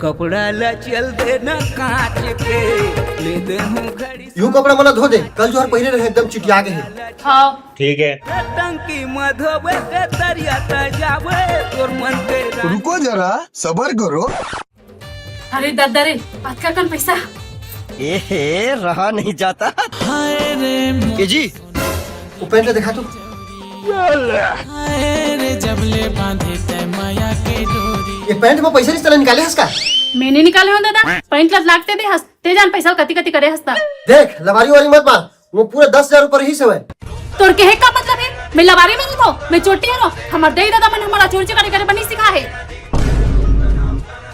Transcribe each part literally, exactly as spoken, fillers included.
कपड़ा ला चल देना कांच के, ले दे हूँ घड़ी। यू कपड़ा मन ला धो दे, कल जो हर पहिरे रहे एकदम चिटिया गे हे। हाँ। ठीक है। टंकी में धोबे के तरिया त जावे, तोर मन के रानी। रुको जरा, सबर करो। अरे दद्दा रे, अतका कन पैसा? ए हे, रहा नहीं जाता। ए जी, वो पैंट ला देखा तो। ये पैंट में पैसा रिहिस तेला निकाले हस का? मैं नइ निकाले हंव ददा, पैंट ला लागते दे हस, ते जान पैसा कति कति करे हस ता। देख, लबारी वारी मत मार, वो पूरा दस हजार रुपया रिहिस हवय। तोर कहे का मतलब हे? मैं लबारी मारत हंव, मैं चोटी हरंव, हमर दई ददा मन हमला चोरी चकारी करे बर नइ सिखाए हे।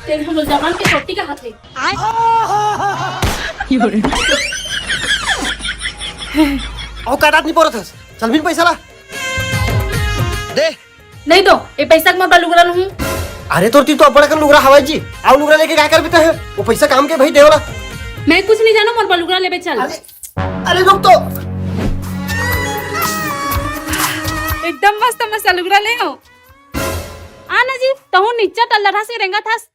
तेन हमर जबान के चोटी का हाथ हे। औकात नइ परत हस। चल बिन पैसा ला। दे। नइ दंव, ए पैसा के मोर बर लुगरा लूहूं। अरे तोर तीर तो अब्बड़ अकन लुगरा हवय जी। अउ लुगरा लेके का करबे तैं? वो पैसा काम के भाई दे वाला। मैं कुछ नइ जानंव, मोर बर लुगरा लेबे चल। अरे, अरे रुक तो। एकदम मस्त मस्त लुगरा ले हंव। आ ना जी, तहूं निच्चट अल्लरहा से रेंगत हस।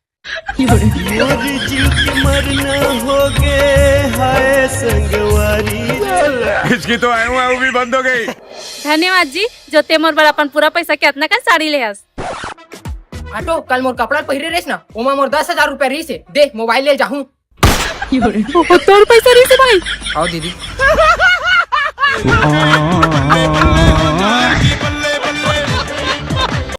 मोर जी के मरना होगे, हाय संगवारी रे। इसकी तो आऊं आऊं भी बंद हो गई। धन्यवाद जी, जो ते मोर बर अपन पूरा पैसा के अतना कन साड़ी ले हस। आटो, कल मोर कपड़ा पहिरे रेहेस ना, ओमा मोर दस हजार रुपया रिहिस हे। दे, मोबाइल ले जाहूं। ओहो, तोर पैसा रिहिस हे भाई। आओ दीदी।